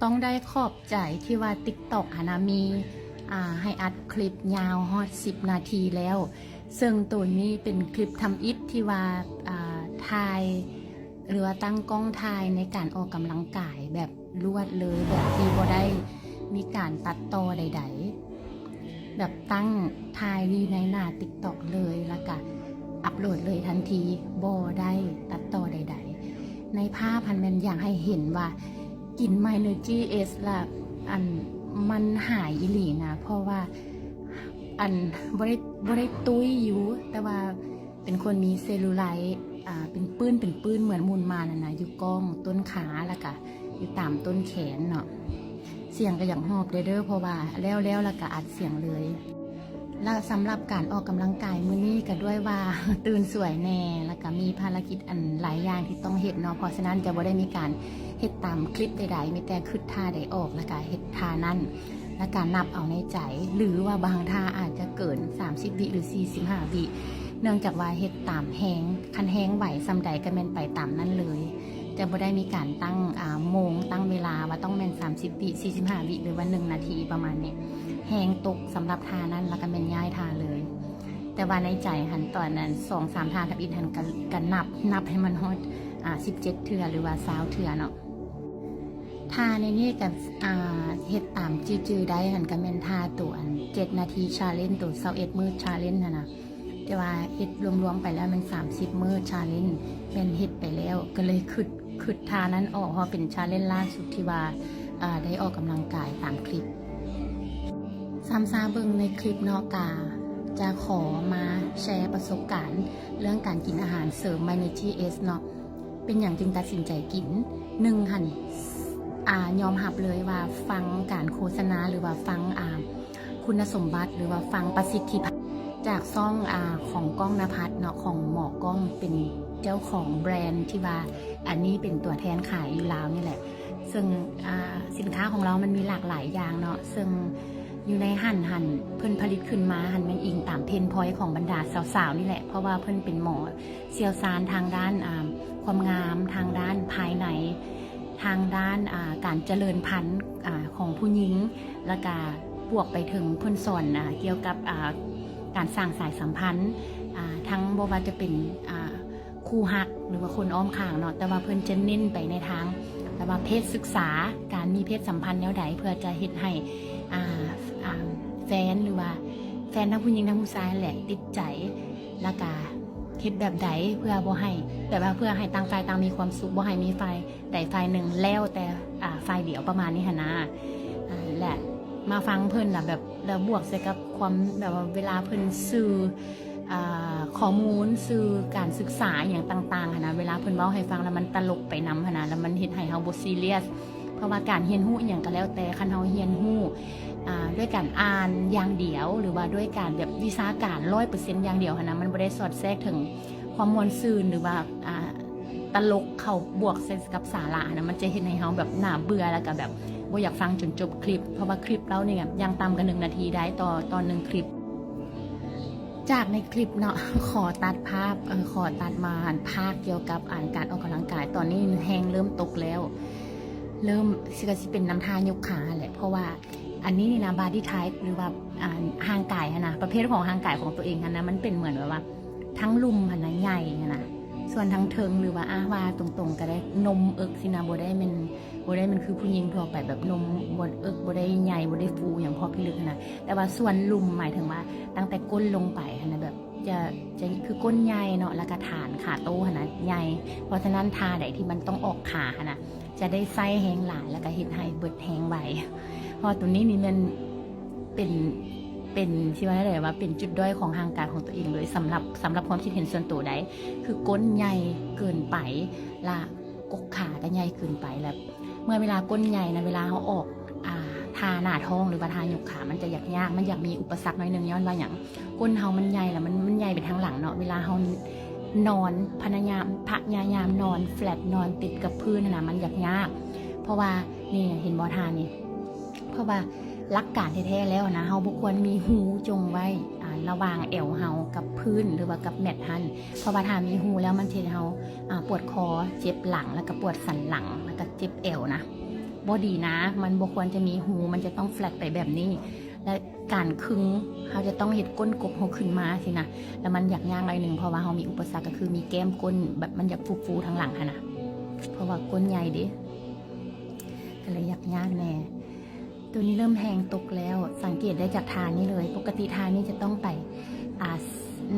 ຕ້ອງໄດ້ຂອບໃຈທີ່ວ່າ TikTok ຫັ້ນນະ ມີ ອ່າ ໃຫ້ອັດຄລິບຍາວຮອດສິບນາທີແລ້ວ, ເຊິ່ງໂຕນີ້ເປັນຄລິບທຳອິດທີ່ວ່າ ອ່າ ຖ່າຍ ຫຼືວ່າຕັ້ງກ້ອງຖ່າຍໃນການອອກກຳລັງກາຍແບບລວດເລີຍ ແບບທີ່ບໍ່ໄດ້ມີການຕັດຕໍ່ໃດໆ. ແບບຕັ້ງຖ່າຍຢູ່ໃນໜ້າ TikTok ເລີຍ ແລ້ວກະອັບໂຫຼດເລີຍທັນທີ ບໍ່ໄດ້ຕັດຕໍ່ໃດໆ. ໃນພາບຫັ້ນແມ່ນຢາກໃຫ້ເຫັນວ່າ ກິນ Mynergy S ລະ ອັນ ມັນຫາຍອີ່ຫຼີນະ ເພາະວ່າ ອັນ ບໍ່ໄດ້ ບໍ່ໄດ້ຕຸ້ຍຢູ່ ແຕ່ວ່າເປັນຄົນມີເຊລູໄລ ອ່າ ເປັນປື້ນ ເປັນປື້ນ ເໝືອນໝຸ່ນມານັ້ນນະ ຢູ່ກ້ອງ ຕົ້ນຂາ ແລ້ວກະຢູ່ຕາມຕົ້ນແຂນເນາະ. ສຽງກະຢາກຮອບແດ່ເດີ ເພາະວ່າແລ້ວໆ ແລ້ວກະອັດສຽງເລີຍ. ແລ້ວສຳລັບການອອກກຳລັງກາຍມື້ນີ້ກະດ້ວຍວ່າຕື່ນສວຍແດ່ ແລ້ວກະມີພາລະກິດອັນຫຼາຍຢ່າງທີ່ຕ້ອງເຮັດເນາະ, ເພາະສະນັ້ນຈະບໍ່ໄດ້ມີການເຮັດຕາມຄລິບໃດໆ ມີແຕ່ຄຶດທ່າໃດອອກ ແລ້ວກະເຮັດທ່ານັ້ນ ແລ້ວກະນັບເອົາໃນໃຈ ຫຼືວ່າບາງທ່າອາດຈະເກີນສາມສິບວິ ຫຼື ສີ່ສິບຫ້າວິ ເນື່ອງຈາກວ່າເຮັດຕາມແຮງ ຄັນແຮງໄຫວສ່ຳໃດກະແມ່ນໄປຕາມນັ້ນເລີຍ. ຈະບໍ່ໄດ້ມີການຕັ້ງ ອ່າ ໂມງ ຕັ້ງເວລາວ່າຕ້ອງແມ່ນສາມສິບວິ ສີ່ສິບຫ້າວິ ຫຼືວ່າໜຶ່ງນາທີປະມານນີ້. ແຮງຕົກສຳລັບທ່ານັ້ນ ແລ້ວກະແມ່ນຍ້າຍທ່າເລີຍ. ແຕ່ວ່າໃນໃຈຫັ້ນ ຕອນນັ້ນສອງສາມທ່າທຳອິດຫັ້ນ ກະ ກະນັບ ນັບໃຫ້ມັນຮອດ ອ່າ ສິບເຈັດເທື່ອ ຫຼືວ່າຊາວເທື່ອເນາະ. ທ່າໃນນີ້ກະ ອ່າ ເຮັດຕາມຈື່ໆໄດ້ຫັ້ນ ກະແມ່ນທ່າໂຕອັນເຈັດນາທີ challenge ໂຕຊາວເອັດມື້ challenge ຫັ້ນນະ. ແຕ່ວ່າເຮັດລວມໆໄປແລ້ວແມ່ນສາມສິບມື້ challenge ແມ່ນເຮັດໄປແລ້ວ ກະເລີຍຄຶດ ຄຶດທ່ານັ້ນອອກ ເພາະວ່າເປັນ challenge ລ່າສຸດທີ່ວ່າ ເອີ ໄດ້ອອກກຳລັງກາຍຕາມຄລິບ. ຊຳຊາເບິ່ງໃນຄລິບເນາະ ກະຈະຂໍມາແຊປະສົບການເລື່ອງການກິນອາຫານເສີມ Mynergy S ເນາະ. ເປັນຫຍັງຈຶ່ງຕັດສິນໃຈກິນ? ໜຶ່ງຫັ້ນ ອ່າ ຍອມຮັບເລີຍວ່າຟັງການໂຄສະນາ ຫຼືວ່າຟັງ ອ່າ ຄຸນນະສົມບັດ ຫຼືວ່າຟັງປະສິດທິພາບຈາກຊ່ອງ ອ່າ ຂອງກ້ອງນະພັດເນາະ ຂອງໝໍກ້ອງ ເປັນເຈົ້າຂອງແບຣນທີ່ວ່າ ອັນນີ້ເປັນຕົວແທນຂາຍຢູ່ລາວນີ້ແຫຼະ. ເຊິ່ງ ອ່າ ສິນຄ້າຂອງລາວມັນມີຫຼາກຫຼາຍຢ່າງເນາະ ເຊິ່ງຢູ່ໃນຫັ້ນຫັ້ນ ເພິ່ນຜະລິດຂຶ້ນມາຫັ້ນແມ່ນອີງຕາມເພນພອຍຂອງບັນດາສາວໆນີ້ແຫຼະ ເພາະວ່າເພິ່ນເປັນໝໍ ຊ່ຽວຊານທາງດ້ານ ອ່າ ຄວາມງາມ ທາງດ້ານພາຍໃນ ທາງດ້ານ ອ່າ ການຈະເລີນພັນ ອ່າ ຂອງຜູ້ຍິງ ແລ້ວກະບວກໄປເຖິງເພິ່ນສອນ ອ່າ ກ່ຽວກັບ ອ່າ ການສ້າງສາຍສຳພັນ ອ່າ ທັງບໍ່ວ່າຈະເປັນ ອ່າ ຄູ່ຮັກ ຫຼືວ່າຄົນອ້ອມຂ້າງເນາະ ແຕ່ວ່າເພິ່ນຈະເນັ້ນໄປໃນທາງ ແບບວ່າເພດສຶກສາ ການມີເພດສຳພັນແນວໃດ ເພື່ອຈະເຮັດໃຫ້ ອ່າ ອ່າ ແຟນ ຫຼືວ່າແຟນທັງຜູ້ຍິງທັງຜູ້ຊາຍແຫຼະ ຕິດໃຈ ແລ້ວກະເຮັດແບບໃດເພື່ອບໍ່ໃຫ້ ແບບວ່າເພື່ອໃຫ້ຕ່າງຝ່າຍຕ່າງມີຄວາມສຸກ ບໍ່ໃຫ້ມີຝ່າຍໃດຝ່າຍໜຶ່ງແລ້ວແຕ່ ອ່າ ຝ່າຍດຽວປະມານນີ້ຫັ້ນນາ. ອ່າ ແລະ ມາຟັງເພິ່ນນະ ແບບ ແລ້ວບວກໃສ່ກັບຄວາມ ແບບວ່າເວລາເພິ່ນສື່ ອ່າ ຂໍ້ມູນ ສື່ການສຶກສາອີ່ຫຍັງຕ່າງໆຫັ້ນນະ ເວລາເພິ່ນເວົ້າໃຫ້ຟັງແລ້ວມັນຕະຫຼົກໄປນຳຫັ້ນນະ ແລ້ວມັນເຮັດໃຫ້ເຮົາບໍ່ຊີຣຽສ ເພາະວ່າການຮຽນຮູ້ອີ່ຫຍັງກະແລ້ວແຕ່ ຄັນເຮົາຮຽນຮູ້ ອ່າ ດ້ວຍການອ່ານຢ່າງດຽວ ຫຼືວ່າດ້ວຍການແບບວິຊາການຮ້ອຍເປີເຊັນຢ່າງດຽວຫັ້ນນະ ມັນບໍ່ໄດ້ສອດແຊກເຖິງຄວາມມ່ວນຊື່ນ ຫຼືວ່າ ອ່າ ຕະຫຼົກເຂົ້າບວກໃສ່ກັບສາລະຫັ້ນນະ ມັນຈະເຮັດໃຫ້ເຮົາແບບໜ້າເບື່ອ ແລ້ວກະແບບບໍ່ຢາກຟັງຈົນຈົບຄລິບ ເພາະວ່າຄລິບລາວນີ້ຢ່າງຕ່ຳກະໜຶ່ງນາທີໄດ້ ຕໍ່ ຕໍ່ໜຶ່ງຄລິບ. ຈາກໃນຄລິບເນາະ ຂໍຕັດພາບ ເອີ ຂໍຕັດມາອັນພາກກ່ຽວກັບອັນການອອກກຳລັງກາຍ ຕອນນີ້ແຮງເລີ່ມຕົກແລ້ວ ເລີ່ມ ຊິກະຊິເປັນນຳທ່າຍົກຂາຫັ້ນແຫຼະ ເພາະວ່າອັນນີ້ນີ້ນະ body type ຫຼືວ່າ ອ່າ ຮ່າງກາຍຫັ້ນນະ ປະເພດຂອງຮ່າງກາຍຂອງໂຕເອງຫັ້ນນະ ມັນເປັນເໝືອນແບບວ່າ ທັງລຸ່ມຫັ້ນນະໃຫຍ່ຫັ້ນນະ ສ່ວນທາງເທິງ ຫຼືວ່າ ອາ ວ່າຕົງໆກະໄດ້ ນົມເອິກຊີ້ນະ ບໍ່ໄດ້ແມ່ນ ບໍ່ໄດ້ແມ່ນຄືຜູ້ຍິງທົ່ວໄປ ແບບນົມບໍ່ ເອິກບໍ່ໄດ້ໃຫຍ່ ບໍ່ໄດ້ຟູຫຍັງພໍພິລຶກຫັ້ນນະ ແຕ່ວ່າສ່ວນລຸ່ມ ໝາຍເຖິງວ່າຕັ້ງແຕ່ກົ້ນລົງໄປຫັ້ນນະ ແບບຈະ ຈະຄືກົ້ນໃຫຍ່ເນາະ ແລ້ວກະຖານຂາໂຕ້ຫັ້ນນະໃຫຍ່ ເພາະສະນັ້ນທ່າໃດທີ່ມັນຕ້ອງອອກຂາຫັ້ນນະ ຈະໄດ້ໃຊ້ແຮງຫຼາຍ ແລ້ວກະເຮັດໃຫ້ເບິດແຮງໄວ ເພາະວ່າໂຕນີ້ນີ້ແມ່ນເປັນ ເປັນ ຊິວ່າແນວໃດ ວ່າເປັນຈຸດດ້ອຍຂອງຮ່າງກາຍຂອງໂຕເອງເລີຍ ສຳລັບ ສຳລັບຄວາມຄິດເຫັນສ່ວນໂຕໃດ ຄືກົ້ນໃຫຍ່ເກີນໄປ ລະກົກຂາກະໃຫຍ່ເກີນໄປ ລະເມື່ອເວລາກົ້ນໃຫຍ່ນະ ເວລາເຮົາອອກ ອ່າ ທ່າໜ້າທ້ອງ ຫຼືວ່າທ່າຍົກຂາ ມັນຈະຍາກໆ ມັນຢາກມີອຸປະສັກໜ້ອຍໜຶ່ງ ຍ້ອນວ່າຫຍັງ? ກົ້ນເຮົາມັນໃຫຍ່ ລະມັນ ມັນໃຫຍ່ໄປທາງຫຼັງເນາະ ເວລາເຮົານອນ ພະຍາຍາມ ພະຍາຍາມນອນ flat ນອນຕິດກັບພື້ນຫັ້ນນະ ມັນຢາກຍາກ ເພາະວ່າ ນີ້ ເຫັນບໍ່ທ່ານີ້ ເພາະວ່າຫຼັກການແທ້ໆແລ້ວນະ ເຮົາບໍ່ຄວນມີຮູຈົ່ງໄວ້ ອ່າ ລະຫວ່າງແອວເຮົາກັບພື້ນ ຫຼືວ່າກັບແມັດຫັ້ນ ເພາະວ່າຖ້າມີຮູແລ້ວມັນຊິເຮັດໃຫ້ເຮົາ ອ່າ ປວດຄໍ ເຈັບຫຼັງ ແລ້ວກະປວດສັນຫຼັງ ແລ້ວກະເຈັບແອວນະ. ບໍ່ດີນະ ມັນບໍ່ຄວນຈະມີຮູ ມັນຈະຕ້ອງ flat ໄປແບບນີ້ ແລະ ການຄຶງ ເຮົາຈະຕ້ອງເຮັດກົ້ນກົບເຮົາຂຶ້ນມາຊີ້ນະ ແລ້ວມັນຢາກຍາກໜ້ອຍໜຶ່ງ ເພາະວ່າເຮົາມີອຸປະສັກ ກໍຄືມີແກ້ມກົ້ນ ແບບມັນຢາກຟູໆທາງຫຼັງຫັ້ນນະ ເພາະວ່າກົ້ນໃຫຍ່ເດ້ ກໍເລີຍຢາກຍາກແດ່. ໂຕນີ້ເລີ່ມແຮງຕົກແລ້ວ ສັງເກດໄດ້ຈາກທ່ານີ້ເລີຍ. ປົກກະຕິທ່ານີ້ຈະຕ້ອງໄປ ອ່າ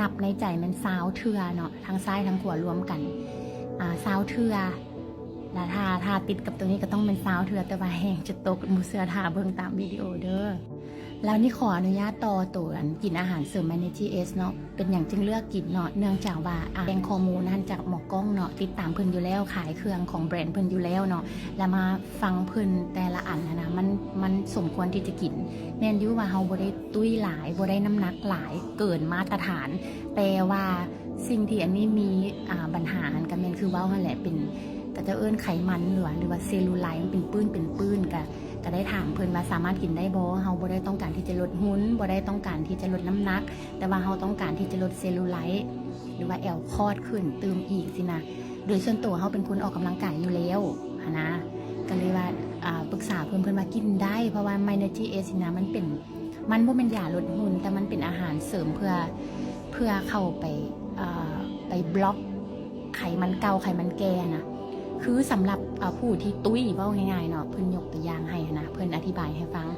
ນັບໃນໃຈແມ່ນຊາວເທື່ອເນາະ ທັງຊ້າຍທັງຂວາລວມກັນ ອ່າ ຊາວເທື່ອ ແລະ ຖ້າ ຖ້າຕິດກັບໂຕນີ້ກໍຕ້ອງແມ່ນຊາວເທື່ອ ແຕ່ວ່າແຮງຈະຕົກ ບໍ່ເຊື່ອຖ້າເບິ່ງຕາມວິດີໂອເດີ. ແລ້ວນີ້ຂໍອະນຸຍາດຕໍ່ໂຕອັນກິນອາຫານເສີມ Energy Age ເນາະ. ເປັນຫຍັງຈຶ່ງເລືອກກິນເນາະ? ເນື່ອງຈາກວ່າ ອາ ແຫຼ່ງຂໍ້ມູນຫັ້ນຈາກໝໍກ້ອງເນາະ ຕິດຕາມເພິ່ນຢູ່ແລ້ວ ຂາຍເຄື່ອງຂອງແບຣນເພິ່ນຢູ່ແລ້ວເນາະ ແລ້ວມາຟັງເພິ່ນແຕ່ລະອັນຫັ້ນນະ ມັນ ມັນສົມຄວນທີ່ຈະກິນ. ແມ່ນຢູ່ວ່າເຮົາບໍ່ໄດ້ຕຸ້ຍຫຼາຍ ບໍ່ໄດ້ນ້ຳໜັກຫຼາຍເກີນມາດຕະຖານ ແຕ່ວ່າສິ່ງທີ່ອັນນີ້ມີ ອ່າ ບັນຫາຫັ້ນກໍແມ່ນຄືເວົ້າຫັ້ນແຫຼະ ເປັນ ເຂົາເຈົ້າເອີ້ນໄຂມັນ ຫຼືວ່າ ຫຼືວ່າເຊລູໄລ ມັນເປັນປື້ນ ເປັນປື້ນ ກະ ກະໄດ້ຖາມເພິ່ນວ່າສາມາດກິນໄດ້ບໍ່? ເຮົາບໍ່ໄດ້ຕ້ອງການທີ່ຈະລົດຫຸ່ນ ບໍ່ໄດ້ຕ້ອງການທີ່ຈະລົດນ້ຳໜັກ ແຕ່ວ່າເຮົາຕ້ອງການທີ່ຈະລົດເຊລູໄລ ຫຼືວ່າແອວຄອດຂຶ້ນຕື່ມອີກຊີ້ນະ. ໂດຍສ່ວນໂຕເຮົາເປັນຄົນອອກກຳລັງກາຍຢູ່ແລ້ວຫັ້ນນະ ກໍເລີຍວ່າ ອ່າ ປຶກສາເພິ່ນ ເພິ່ນວ່າກິນໄດ້ ເພາະວ່າ Energy Age ຊີ້ນະ ມັນເປັນ ມັນບໍ່ແມ່ນຢາລົດຫຸ່ນ ແຕ່ມັນເປັນອາຫານເສີມເພື່ອ ເພື່ອເຂົ້າໄປ ເອີ ໄປບລັອກໄຂມັນເກົ່າ ໄຂມັນແກ່ນະ. ຄືສຳລັບ ເອີ ຜູ້ທີ່ຕຸ້ຍ ເວົ້າງ່າຍໆເນາະ ເພິ່ນຍົກຕົວຢ່າງໃຫ້ຫັ້ນນະ ເພິ່ນອະທິບາຍໃຫ້ຟັງ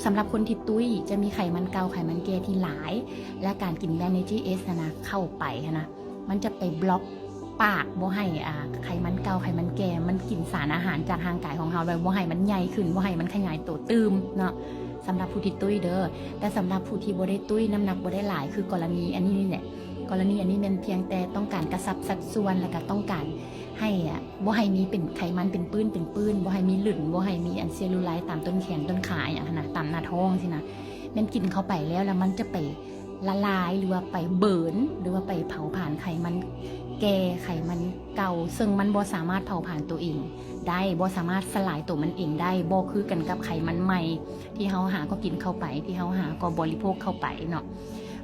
ສຳລັບຄົນທີ່ຕຸ້ຍ ຈະມີໄຂມັນເກົ່າ ໄຂມັນແກ່ທີ່ຫຼາຍ ແລະ ການກິນ Energy Age ຫັ້ນນະ ເຂົ້າໄປຫັ້ນນະ ມັນຈະໄປບລັອກປາກ ບໍ່ໃຫ້ ອ່າ ໄຂມັນເກົ່າ ໄຂມັນແກ່ ມັນກິນສານອາຫານຈາກຮ່າງກາຍຂອງເຮົາ ແລ້ວບໍ່ໃຫ້ມັນໃຫຍ່ຂຶ້ນ ບໍ່ໃຫ້ມັນຂະຫຍາຍໂຕຕື່ມເນາະ ສຳລັບຜູ້ທີ່ຕຸ້ຍເດີ. ແຕ່ສຳລັບຜູ້ທີ່ບໍ່ໄດ້ຕຸ້ຍ ນ້ຳໜັກບໍ່ໄດ້ຫຼາຍ ຄືກໍລະນີອັນນີ້ນີ້ແຫຼະ ກໍລະນີອັນນີ້ແມ່ນພຽງແຕ່ຕ້ອງການກະຊັບສັດສ່ວນ ແລ້ວກໍຕ້ອງການໃຫ້ ອ່າ ບໍ່ໃຫ້ມີເປັນໄຂມັນເປັນປື້ນເປັນປື້ນ ບໍ່ໃຫ້ມີຫຼຶ້ນ ບໍ່ໃຫ້ມີອັນເຊລູໄລຕາມຕົ້ນແຂນຕົ້ນຂາຫຍັງຫັ້ນນະ ຕາມໜ້າທ້ອງຊີ້ນະ ແມ່ນກິນເຂົ້າໄປແລ້ວ ແລ້ວມັນຈະໄປ ລະລາຍ ຫຼືວ່າໄປເບີນ ຫຼືວ່າໄປເຜົາຜານໄຂມັນແກ່ ໄຂມັນເກົ່າ ເຊິ່ງມັນບໍ່ສາມາດເຜົາຜານໂຕເອງໄດ້ ບໍ່ສາມາດສະຫຼາຍໂຕມັນເອງໄດ້ ບໍ່ຄືກັນກັບໄຂມັນໃໝ່ ທີ່ເຮົາຫາກໍກິນເຂົ້າໄປ ທີ່ເຮົາຫາກໍບໍລິໂພກເຂົ້າໄປເນາະ.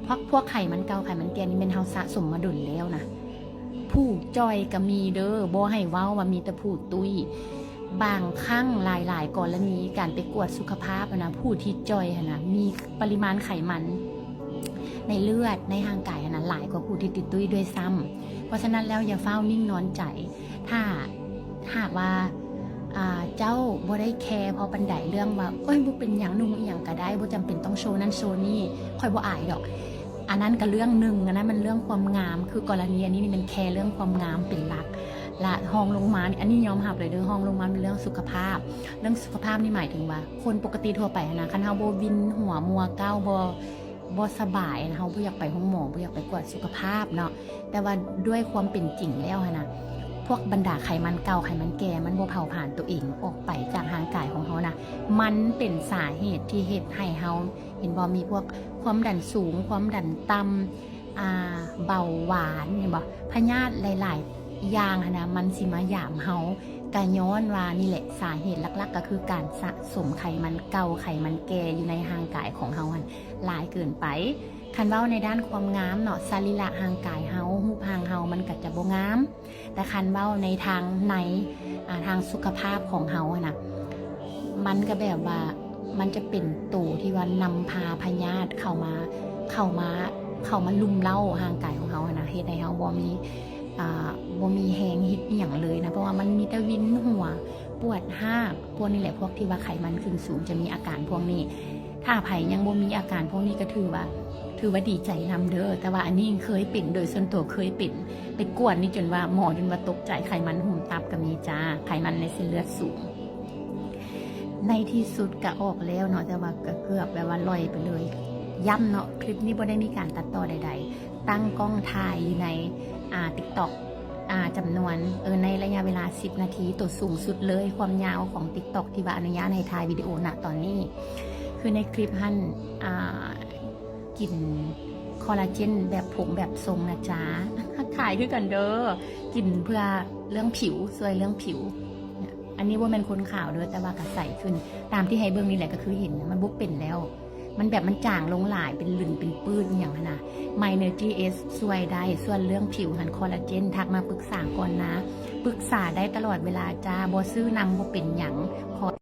ພວກ ພວກໄຂມັນເກົ່າ ໄຂມັນແກ່ນີ້ແມ່ນເຮົາສະສົມມາດົນແລ້ວນະ. ຜູ້ຈ່ອຍກໍມີເດີ ບໍ່ໃຫ້ເວົ້າວ່າມີແຕ່ຜູ້ຕຸ້ຍ. ບາງຄັ້ງ ຫຼາຍໆກໍລະນີ ການໄປກວດສຸຂະພາບຫັ້ນນະ ຜູ້ທີ່ຈ່ອຍຫັ້ນນະ ມີປະລິມານໄຂມັນໃນເລືອດ ໃນຮ່າງກາຍຫັ້ນນະ ຫຼາຍກວ່າຜູ້ທີ່ຕິດຕຸ້ຍດ້ວຍຊ້ຳ. ເພາະສະນັ້ນແລ້ວ ຢ່າຟ້າວນິ່ງນອນໃຈ ຖ້າຫາກວ່າ ອ່າ ເຈົ້າບໍ່ໄດ້ແຄພໍປານໃດເລື່ອງວ່າ ໂອ້ຍ ບໍ່ເປັນຫຍັງ ນຸ່ງອີ່ຫຍັງກໍໄດ້ ບໍ່ຈຳເປັນຕ້ອງໂຊນັ້ນໂຊນີ້ ຂ້ອຍບໍ່ອາຍດອກ. ອັນນັ້ນກໍເລື່ອງໜຶ່ງ ອັນນັ້ນມັນເລື່ອງຄວາມງາມ ຄືກໍລະນີອັນນີ້ນີ້ແມ່ນແຄເລື່ອງຄວາມງາມເປັນຫຼັກ ແລະ ຮອງລົງມາ ອັນນີ້ຍອມຮັບເລີຍເດີ ຮອງລົງມາແມ່ນເລື່ອງສຸຂະພາບ. ເລື່ອງສຸຂະພາບນີ້ໝາຍເຖິງວ່າ ຄົນປົກກະຕິທົ່ວໄປຫັ້ນນະ ຄັນເຮົາບໍ່ວິນຫົວມົວເກົ້າ ບໍ່ ບໍ່ສະບາຍ ເຮົາບໍ່ຢາກໄປໂຮງໝໍ ບໍ່ຢາກໄປກວດສຸຂະພາບເນາະ ແຕ່ວ່າດ້ວຍຄວາມເປັນຈິງແລ້ວຫັ້ນນະ ພວກບັນດາໄຂມັນເກົ່າ ໄຂມັນແກ່ ມັນບໍ່ເຜົາຜານໂຕເອງອອກໄປຈາກຮ່າງກາຍຂອງເຮົານະ ມັນເປັນສາເຫດທີ່ເຮັດໃຫ້ເຮົາ ເຫັນບໍ່ ມີພວກຄວາມດັນສູງ ຄວາມດັນຕ່ຳ ອ່າ ເບົາຫວານ ເຫັນບໍ່ ພະຍາດຫຼາຍໆຢ່າງຫັ້ນນະ ມັນຊິມາຢາມເຮົາ ກະຍ້ອນວ່ານີ້ແຫຼະ ສາເຫດຫຼັກໆກໍຄືການສະສົມໄຂມັນເກົ່າ ໄຂມັນແກ່ຢູ່ໃນຮ່າງກາຍຂອງເຮົາຫັ້ນຫຼາຍເກີນໄປ. ຄັນເວົ້າໃນດ້ານຄວາມງາມເນາະ ສະລີລະຮ່າງກາຍເຮົາ ຮູບຮ່າງເຮົາ ມັນກໍຈະບໍ່ງາມ ແຕ່ຄັນເວົ້າໃນທາງໃນ ອ່າ ທາງສຸຂະພາບຂອງເຮົາຫັ້ນນະ ມັນກໍແບບວ່າ ມັນຈະເປັນໂຕທີ່ວ່ານຳພາພະຍາດເຂົ້າມາ ເຂົ້າມາ ເຂົ້າມາລຸມເລົ້າຮ່າງກາຍຂອງເຮົາຫັ້ນນະ ເຮັດໃຫ້ເຮົາບໍ່ມີ ອ່າ ບໍ່ມີແຮງເຮັດອີ່ຫຍັງເລີຍນະ ເພາະວ່າມັນມີແຕ່ວິນຫົວ ປວດຮາກ ພວກນີ້ແຫຼະ ພວກທີ່ວ່າໄຂມັນຂຶ້ນສູງຈະມີອາການພວກນີ້. ຖ້າໃຜຍັງບໍ່ມີອາການພວກນີ້ກໍຖືວ່າ ຖືວ່າດີໃຈນຳເດີ. ແຕ່ວ່າອັນນີ້ເຄີຍເປັນ ໂດຍສ່ວນຕົວເຄີຍເປັນ ໄປກວດນີ້ຈົນວ່າ ໝໍຈົນວ່າຕົກໃຈ ໄຂມັນຫຸ້ມຕັບກໍມີຈ້າ ໄຂມັນໃນເສັ້ນເລືອດສູງ. ໃນທີ່ສຸດກໍອອກແລ້ວເນາະ ແຕ່ວ່າກໍເກືອບແບບວ່າລ່ອຍໄປເລີຍ. ຢ້ຳເນາະ ຄລິບນີ້ບໍ່ໄດ້ມີການຕັດຕໍ່ໃດໆ ຕັ້ງກ້ອງຖ່າຍຢູ່ໃນ ອ່າ TikTok ອ່າ ຈຳນວນ ເອີ ໃນໄລຍະເວລາສິບນາທີ ໂຕສູງສຸດເລີຍ ຄວາມຍາວຂອງ TikTok ທີ່ວ່າອະນຸຍາດໃຫ້ຖ່າຍວິດີໂອນະຕອນນີ້ ຄືໃນຄລິບຫັ້ນ ອ່າ ກິນຄໍລາເຈນແບບຜົງແບບຊົງນະຈ໊ະ ຂາຍຄືກັນເດີ ກິນເພື່ອເລື່ອງຜິວ ຊ່ວຍເລື່ອງຜິວ. ອັນນີ້ບໍ່ແມ່ນຄົນຂາວເດີ ແຕ່ວ່າກໍໃສຂຶ້ນ ຕາມທີ່ໃຫ້ເບິ່ງນີ້ແຫຼະ ກໍຄືເຫັນນະ ມັນບໍ່ເປັນແລ້ວ. ມັນແບບມັນຈາງລົງຫຼາຍ ເປັນຫຼຶນເປັນປືດອີ່ຫຍັງຫັ້ນນະ Minergy S ຊ່ວຍໄດ້. ສ່ວນເລື່ອງຜິວຫັ້ນ collagen ທັກມາປຶກສາກ່ອນນະ ປຶກສາໄດ້ຕະຫຼອດເວລາຈ້າ ບໍ່ຊື້ນຳ ບໍ່ເປັນຫຍັງ. ຂໍ